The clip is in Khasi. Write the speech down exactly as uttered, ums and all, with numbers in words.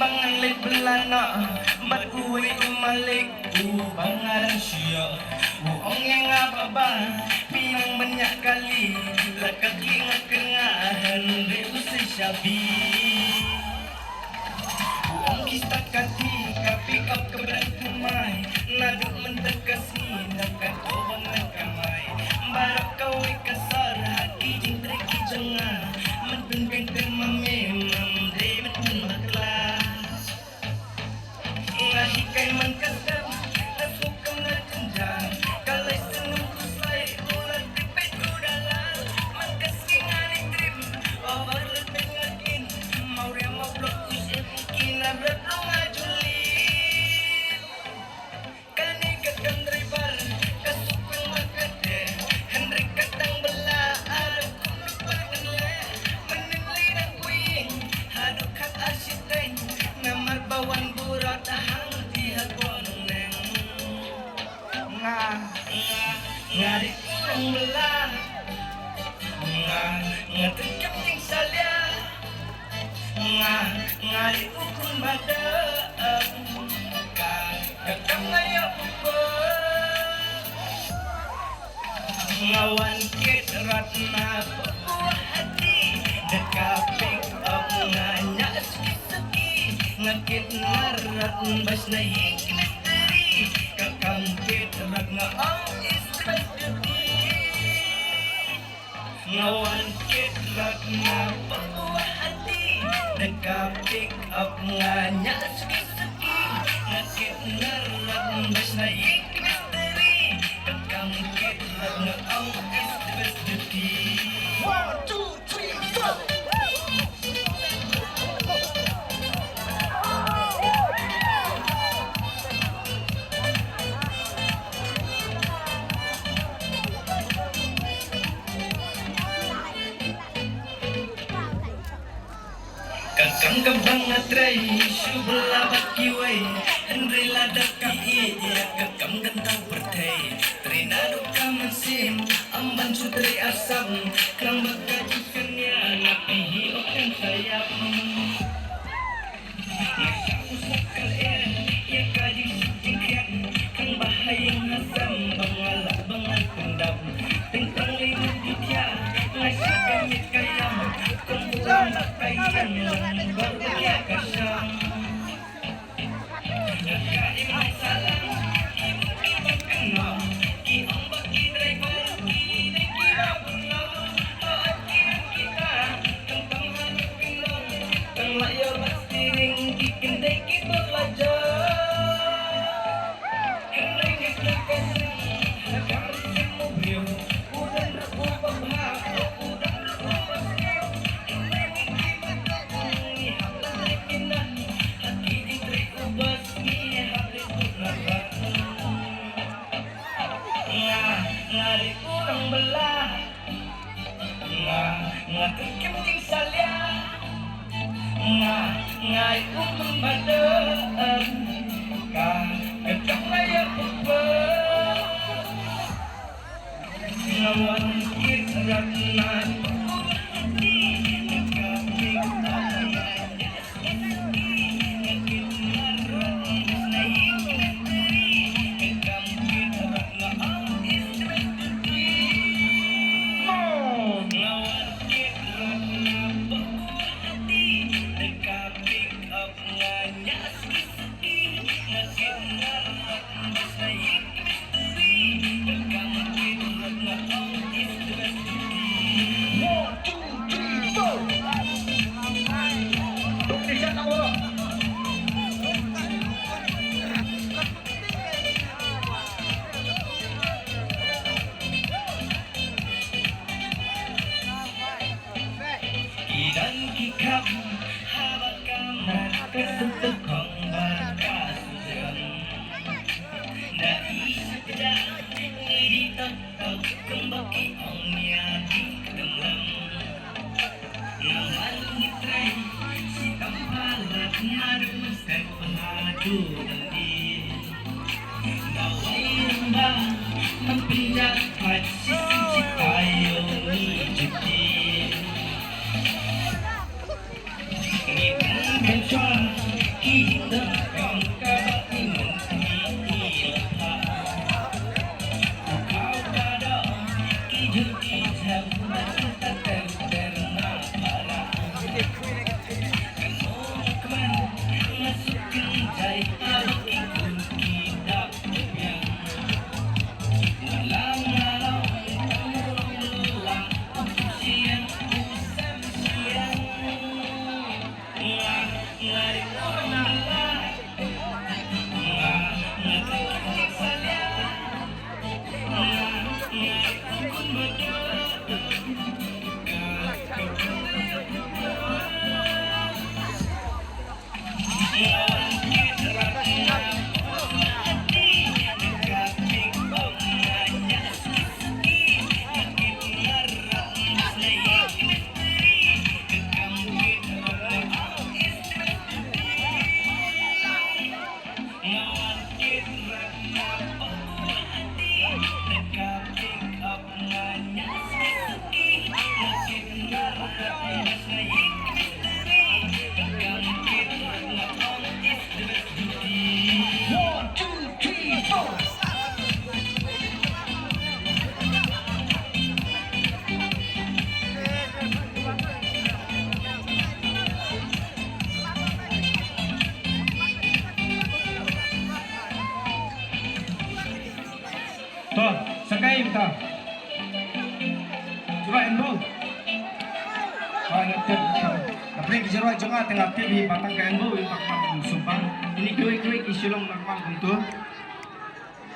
Ba ngan leit bylla noh bad uwei u malik uba nga dang shu ïoh. U ong ïa nga, "Baba, phi nang ban ïa kali, la ka kli nga kren nga hynrei u sei shabi." U ong, "Ki stad ka ti ka pick up kaba dang thymmai, naduh mynta ka sngi na ka doh ba ngan kamai. Baroh kawei ka sor ha ki jingtrei ki jong nga, mynta pynpyntip ma me, ngam dei ban pynbakla." Nga hikai man ka step, nga sngewkmen na jynjar. Ka lai snem khuslai, u la tip beit u da lad. Man ka sngi nga leit trip, over the bank nga kin. Mawria mawblok u shim, ki na rep long nga julit. Kane ka kam driver ka suk pynbak kate, hynrei ka tang bylla, a kum nukbar ngan leh. Mynnin lei dang poi ïing haduh khat ar shiteng, namar ba wan burom ta hang ti ha Bor Nongleng. Nga, nga, nga dei u nongbylla. Nga, nga tyrkem jingsalia. Nga, nga dei u khun ba dang ka, ka kam nga ïa u khun. Nga wan kit rot na Guwahati, da ka pick up nga ñiah suki suki. Nga kit na rot bas na ïing ki mistri, ka kam kit rot nga ong is the best duty. Nga wan kit rot na Guwahati, da ka pick up nga ñiah suki suki. Nga kit na rot bas na ïing ki mistri, ka kam kit rot nga ong is the best duty. One, two, three, four. Ka kam kaba nga trei shu bylla bad kiwei, hynrei lada phi ïeit ïa ka kam kan tau pyrthei. Trei naduh ka mynsiem, ym ban shu trei asam, khnang ba ka jingkyrñia na phi hi ym kan sa ïap. Nga shah u sah ka lyer ïa ka jingsuk jingkhiah, khnang ba ha ïing ha sem ba nga lah ba ngan pyndap. Teng tang lei ngan ïa thiah, nga shah ka miet ka ïam, kum u lam bad ka ïing, ngan bor ba ïa ka sham. Nga ka im ai salam, ki bun ki bun kynnong, ki ong ba ki driver, ki dei ki ba bun long. To ot ki rem kita, tang tang ha ruh kynnong, tang la ïoh ba steering, ki kyndai ki bun la jam. Hynrei ngi khlem ka seng, ha ka mynsiem u briew, u don ruh u babha, u don ruh u basniew. Hynrei ngi ki ba don, ngi hap leh ki nan, ha ki jingtrei u bas, ngi hap leh u na rat. Nga, nga dei u nongbylla. Nga, nga tyrkem jingsalia. Nga, nga dei u khun ba dang ka, ka kam nga ïa pyrkhat. Nga wan kit rot na Guwahati, ka kam kit rot nga ïa One, two, three, four. Ki don ki kham haba ka mat ka sngewthuh khong ba ka sngewthuh. Da i sngewthuh ngi dei tok tok kumba ki ong ïa ki kdem lem. Namar ngi trei shitom palat naduh mynstep haduh dang dien. Dawai rynda man pynjah pat shisien shi taïew ngi jylliew. Ngi pynjah pat To, sa kaei mynta? Jyrwa Enboo. Ba nga tip, na pdeng ki jyrwa jong nga te nga tip hi ba tang ka Enboo hi ba ka sumbang. Ini kiwei kiwei ki shu long normal kumto.